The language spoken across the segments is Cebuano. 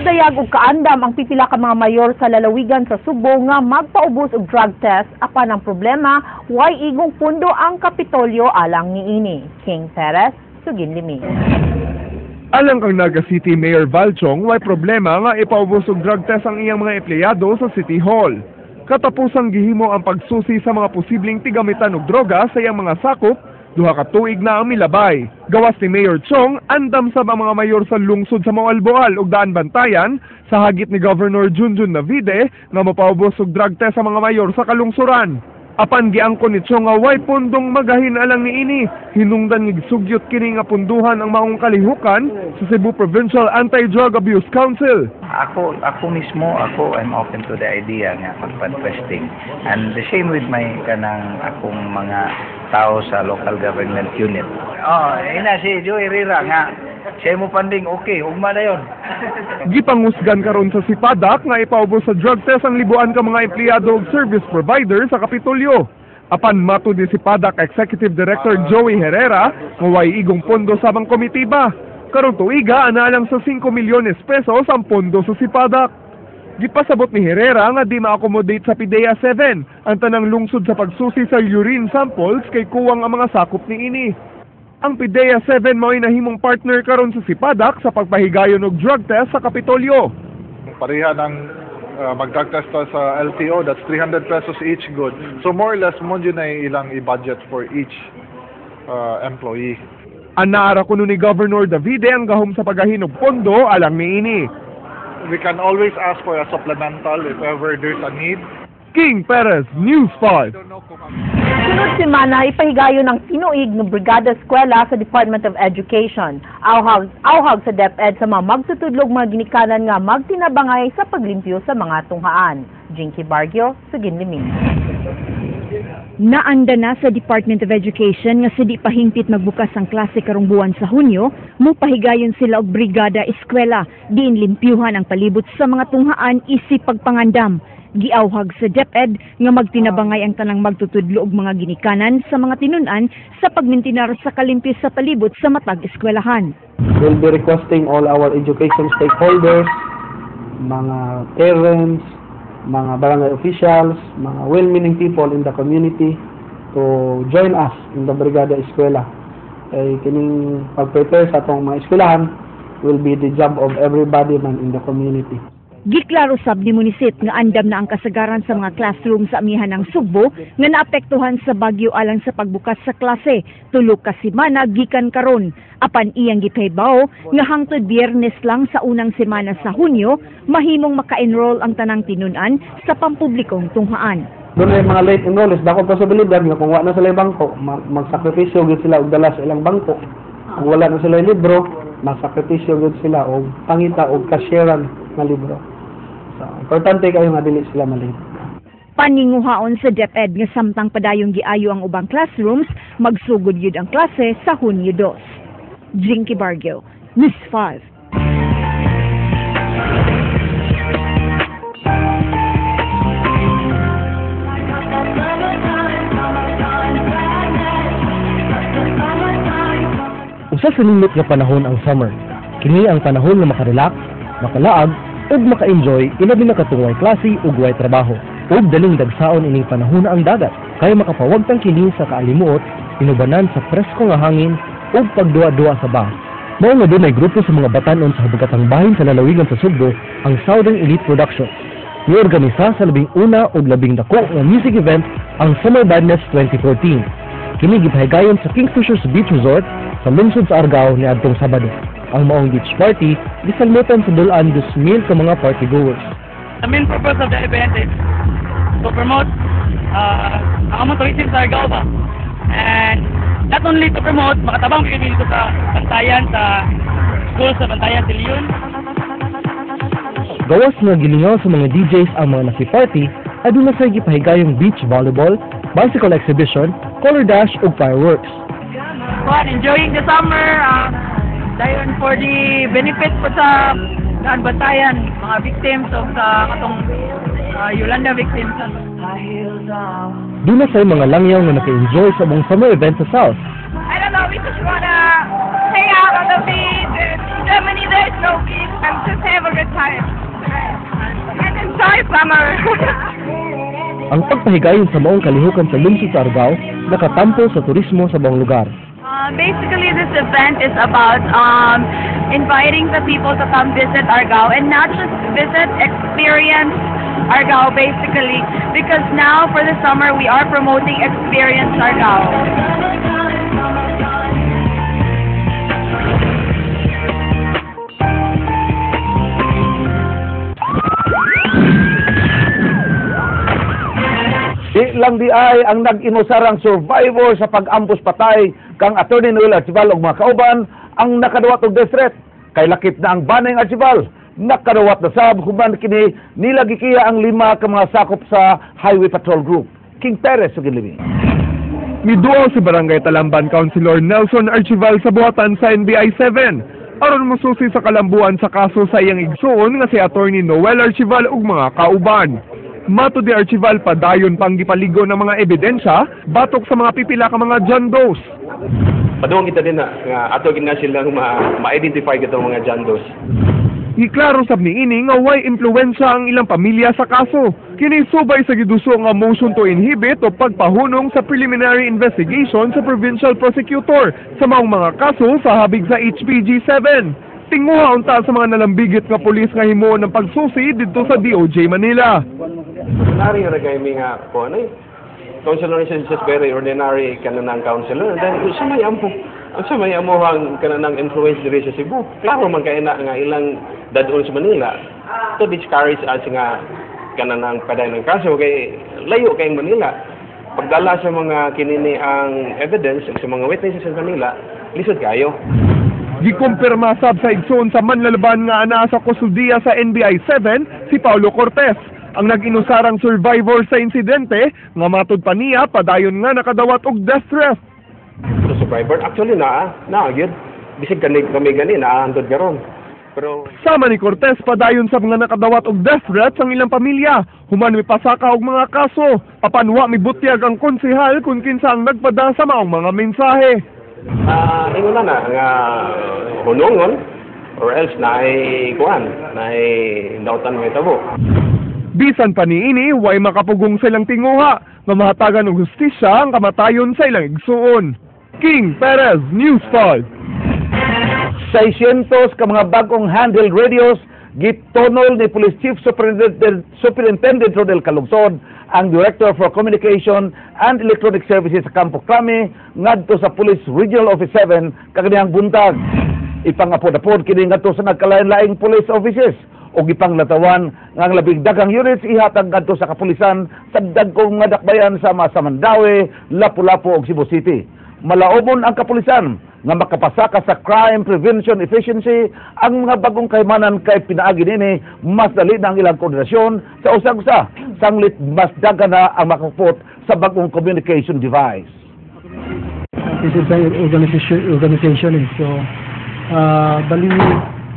Nihadayag og kaandam ang pipila ka mga mayor sa lalawigan sa Sugbo nga magpaubos og drug test, apan ang problema, way igong pundo ang Kapitolyo alang niini. King Perez, Suginlimi. Alang kang Naga City Mayor Val Chong, way problema nga ipaubos og drug test ang iyang mga empleyado sa City Hall. Katapusang gihimo ang pagsusi sa mga posibleng tigamitan og droga sa iyang mga sakop, 2 ka tuig na ang milabay. Gawas ni Mayor Chong, andam sab ang mga mayor sa lungsod sa Moalboal ug Daanbantayan sa hagit ni Governor Junjun Navide nga mapaubos og drug test sa mga mayor sa kalungsuran. Apan giangkon ni Chong nga way pundong magahin alang niini, hinungdan nga gisugyot kini nga punduhan ang maong kalihukan sa Cebu Provincial Anti-Drug Abuse Council. Ako mismo, ako, I'm open to the idea nga magpa-testing. And the same with my kanang akong mga tao sa local government unit. Oh, ina si Joey Herrera nga siya mo funding, okay, ugma na yon. Gipangusgan karon sa Sipadak nga ipaubos sa drug test ang libuan ka mga empleyado ug service provider sa Kapitolyo. Apan matud ni Sipadak Executive Director Joey Herrera nga way igong pondo sa bang komitiba. Karong tuiga, ana lang sa 5 milyones pesos ang pondo sa Sipadak. Gipasabot ni Herrera nga di ma-accommodate sa PDEA 7 ang tanang lungsod sa pagsusi sa urine samples kay kuwang ang mga sakop niini. Ang PDEA 7 mao'y nahimong partner karon sa Sipadak sa pagpahigayon og drug test sa Kapitolyo. Pareha ng mag-drug test ta sa LTO, that's 300 pesos each good. So more or less, mao jud na ilang i-budget for each employee. Anaara kuno ni Governor Davide ang gahom sa paggahin og pondo alang niini. We can always ask for a supplemental if ever there's a need. King Perez, News 5. Sunod semana, ipahigayon ang tinuig ng Brigada Eskwela sa Department of Education. Awhag sa DepEd sa mga magtutudlog mga ginikanan nga magtinabangay sa paglimpyo sa mga tunghaan. Jinky Bargio, Suginlimi. Naanda na sa Department of Education nga sa di pa hingpit magbukas ang klase karong buwan sa Hunyo, mupahigayon sila og Brigada Eskwela, diin limpyuhan ang palibot sa mga tunghaan isip pagpangandam. Giawhag sa DepEd nga magtinabangay ang tanang magtutudlo og mga ginikanan sa mga tinun-an sa pagmintinar sa kalimpyo sa palibot sa matag eskwelahan. We'll be requesting all our education stakeholders, mga parents, mga barangay officials, mga well-meaning people in the community to join us in the Brigada Eskwela. Kay kining pag-prepare sa atong mga eskwelahan will be the job of everybody man in the community. Giklaro sab ni Munisit nga andam na ang kasagaran sa mga classroom sa amihan ng Sugbo nga naapektuhan sa bagyo alang sa pagbukas sa klase 3 ka semana gikan karon. Apan iyang gipahibaw nga hangtod Biyernes lang sa unang semana sa Hunyo mahimong maka-enroll ang tanang tinun-an sa pampublikong tunghaan. Duna mga late enrollees, dako posibilidad nga kung wala na sila bangko, magsakripisyo gyud sila og dala sa ilang bangko. Kung wala na sila libro, magsakripisyo gyud sila og pangita og cashier-an nga libro. So, importante kayo nga dili sila malate. Paninguhaon sa DepEd nga samtang padayong giayo ang ubang classrooms, magsugod yun ang klase sa Hunyo 2. Jinky Bargio, News 5. Usa sa nindot nga panahon ang summer. Kini ang panahon nga makarelax, makalaag, ug maka-enjoy, ilabi na katong way klase ug way trabaho. Ug daling dagsaon ining panahon ang dagat kay makapawagtang kini sa kaalimuot, inubanan sa presko nga hangin ug pagduwa-duwa sa bus. Mao nga dunay grupo sa mga batan-on sa habagatang bahin sa lalawigan sa Sugbo, ang Southern Elite Productions. Niorganisa sa 11 ug labing dako nga music event, ang Summer Madness 2014. Kini gipahigayon sa Kingfishers Beach Resort sa lungsod sa Argao niadtong Sabado. Ang maong beach party gisalmutan sa dul-an 2,000 ka mga party goers. The main purpose of the event is to promote ang among tourism sa Argao ba. And not only to promote, makatabang kami dito sa Bantayan, sa school sa Bantayan, sa Leon. Gawas nga gilingaw sa mga DJs ang mga naki-party, aduna say gipahigayong beach volleyball, bicycle exhibition, color dash ug fireworks. Fun, enjoying the summer, dayon for the benefit po sa Daan Bantayan, mga victims of sa katong Yolanda victims. Duna say mga langyaw nga naka-enjoy sa buong summer event sa South. I don't know, we just wanna hang out on the beach. In Germany there's no beach and just have a good time. outside and enjoy summer. Ang pagpahigayon sa maong kalihukan sa lungsod sa Argao nakatampo sa turismo sa buong lugar. Basically, this event is about inviting the people to come visit Argao and not just visit, experience Argao basically. Because now for the summer, we are promoting Experience Argao. Di lang di ay ang nag-inusarang survivor sa pag-ambus patay kang Attorney Noel Archival ug mga kauban ang nakadawat og death threat. Kay lakip na ang banay Archival, nakadawat na sab human kini nila gikiya ang 5 ka mga sakop sa Highway Patrol Group. King Perez ug Limi. Miduaw si Barangay Talamban Councilor Nelson Archival sa buhatan sa NBI 7 aron mosusi sa kalambuan sa kaso sa iyang igsuon nga si Attorney Noel Archival ug mga kauban. Mato di Archival padayon pang gipaligo ng mga ebidensya batok sa mga pipila ka mga John Does. Paduong kita din na nga ato gid na silang ma-identify katong mga John Does. Giklaro sab niini nga way impluwensya ang ilang pamilya sa kaso. Kini subay sa giduso nga motion to inhibit o pagpahunong sa preliminary investigation sa provincial prosecutor sa maong mga kaso sa habig sa HPG 7. Tinguha unta sa mga nalambigit nga pulis nga himuon ng pagsusi didto sa DOJ Manila. Ordinary ra kay mi nga ko ano councilor is just very ordinary kanang councilor. And then unsa may ampo, unsa may amuhang kanang influence diri sa Cebu. Klaro man kay na nga ilang dadon sa Manila to discourage us nga kanang paday ng kaso kay layo kay Manila. Pagdala sa mga kinini ang evidence sa mga witnesses sa Manila, lisod kayo. Gikumpirma sab sa igsoon sa manlalaban nga anaa sa kustudiya sa NBI 7 si Paulo Cortez, ang nag-inusarang survivor sa insidente nga matud pa niya padayon nga nakadawat og death threat. So survivor actually naa gyud bisag kani kami gani naa hantod karon. Pero sama ni Cortez padayon sa mga nakadawat og death threat ang ilang pamilya human mipasaka og mga kaso apan wa mibutyag ang konsehal kun kinsa ang nagpada sa maong mga mensahe. Ingon na nga hunungon or else naay kuan, naay dautan may tabo. Bisan pa niini way makapugong sa ilang tinguha nga mahatagan og hustisya ang kamatayon sa ilang igsuon. King Perez, News 5. 600 ka mga bagong handheld radios gitonol ni Police Chief Superintendent Rodel Calungsod ang Director for Communication and Electronic Services sa Campo Crame ngadto sa Police Regional Office 7 kaganihang buntag. Ipangapod-apod kini ngadto sa nagkalain-laing police offices ug ipanglatawan nga ang labing daghang units ihatag ngadto sa kapulisan sa dagkong nga dakbayan sama sa Mandaue, Lapu-Lapu ug Cebu City. Malaobon ang kapulisan nga makapasaka sa crime prevention efficiency ang mga bagong kahimanan kay pinaagi nini mas dali na ang ilang koordinasyon sa usag-usa sanglit mas daga na ang makapot sa bagong communication device. This is an organization eh. So bali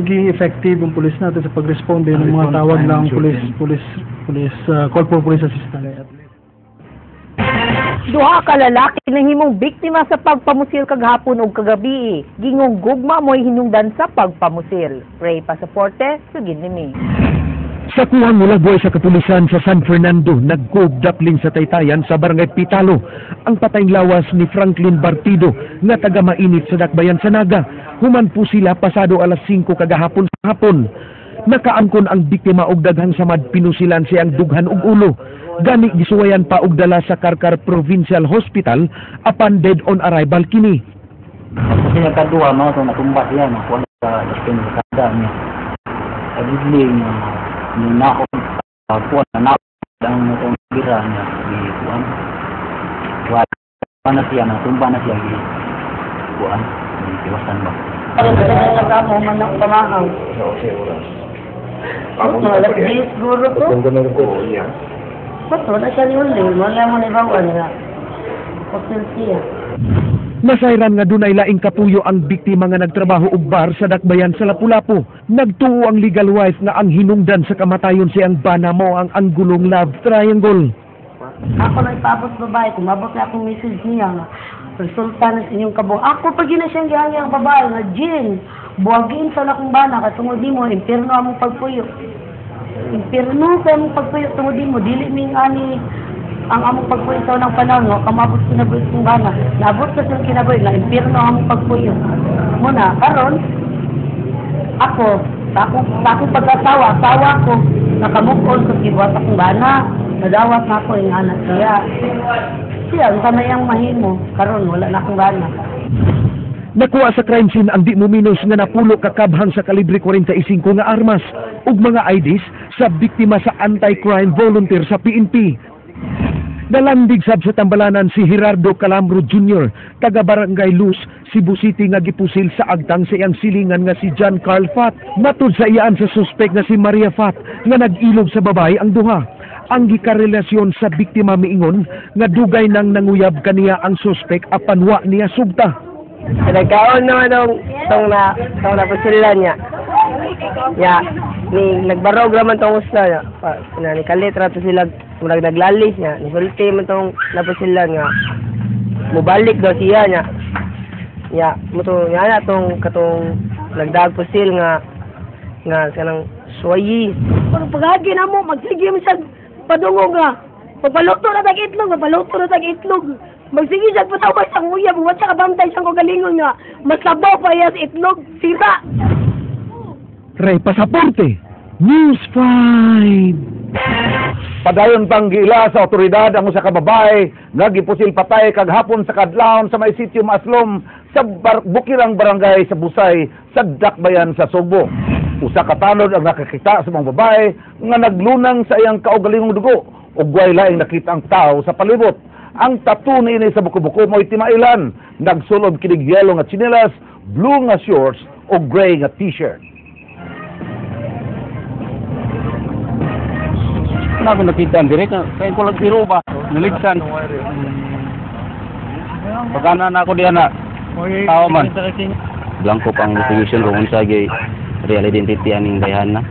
magiging effective ang police natin sa pag-responde ng mga tawag ng police call for police assistance. Duha ka lalaki nahimong biktima sa pagpamusil kagahapon ug kagabi. Gingong gugma mo'y hinungdan sa pagpamusil. Ray Pasaporte, sugid nimi. Sa kuhang mulagboy sa kapulisan sa San Fernando, nagkugdapling sa Taytayan sa Barangay Pitalo ang patayng lawas ni Franklin Bartido nga taga mainit sa dakbayan sa Naga. Human po sila pasado alas 5 kagahapon sa hapon. Nakaangkon ang biktima og daghang samad pinusilan siyang dughan og ulo. Gani gisuwayan pa og dala sa Carcar Provincial Hospital apan dead on arrival kini. Kasi nagkaduha no, ito natumba siya, nakuha sa kada niya. Allegedly, ninakot, kuha na ang itong bira niya, gikuan. Wala na siya, natumba na siya, gikuan, gitiwasan ba. Nasayran nga dunay laing kapuyo ang biktima nga nagtrabaho og bar sa dakbayan sa Lapu-Lapu. Nagtuo ang legal wife nga ang hinungdan sa kamatayon siyang bana mo ang anggulong love triangle. Ako na ipabot babae, kumabot na akong message niya nga resulta na sa inyong kabuhi. Ako pag yun na siyang gihangya ang babae nga Jean, Buwagin sa akong bana kay tungod nimo impierno among pagpuyo. Impierno kay among pagpuyo tungod nimo, dili ming ani ang among pagpuyo sa unang panahon nga kamabot kinabuhi kong bana. Naabot sa siyang kinabuhi nga impierno ang among pagpuyo. Muna karon ako sa akong pag-asawa, asawa ko nakamukon sa gibuhat akong bana. Nadawat na ako yung anak siya. Siya ang kamayang mahimo karon wala na akong bana. Nakuha sa crime scene ang di mo minus nga napulo ka kabhang sa kalibre 45 nga armas ug mga IDs sa biktima sa anti-crime volunteer sa PNP. Nalandig sab sa tambalanan si Gerardo Calambro Jr., taga Barangay Luz, Cebu City nga gipusil sa agtang sa iyang silingan nga si John Carl Fat. Matud sa iyaan sa suspect nga si Maria Fat nga nag-ilob sa babae ang duha. Ang gikarelasyon sa biktima miingon nga dugay nang nanguyab kaniya ang suspect apan wa niya sugta. Nagkaon naman tong na tong napusilan niya. Ya, ni nagbarog raman tong usa niya. Pa, na ni kalit ra to sila murag naglalis niya. Nisulti man tong napusilan nga mubalik daw siya niya. Ya, mo to nga na tong katong nagdag pusil nga nga kanang suwayi. Pero paghagi na mo, magsige mo siya padungog nga. Pagpaluto na tag itlog, pagpaluto na tag itlog. Magsige siya patawag sa uyab, wa siya kabantay siyang kagalingon nga. Masabaw pa iya sa itlog, sira. Ray Pasaporte, News 5. Padayon pang giila sa otoridad ang usa ka babae nga gipusil patay kaghapon sa kadlawon sa may sitio Maaslom sa Bukirang Barangay sa Busay sa Dakbayan sa Sugbo. Usa ka tanod ang nakakita sa mga babae nga naglunang sa iyang kaugalingong dugo ug way laing nakita ang tao sa palibot. Ang tattoo niini sa buko-buko mo'y timailan. Nagsulob kinig yellow nga tsinelas, blue nga shorts o gray nga t-shirt. Wala akong nakita ang direk. Kaya ko lang tiro ba? Naligsan. Pagkana na ako diyan na. Tao man. Blanco pang investigation kung unsa gyud real identity aning dayhan na.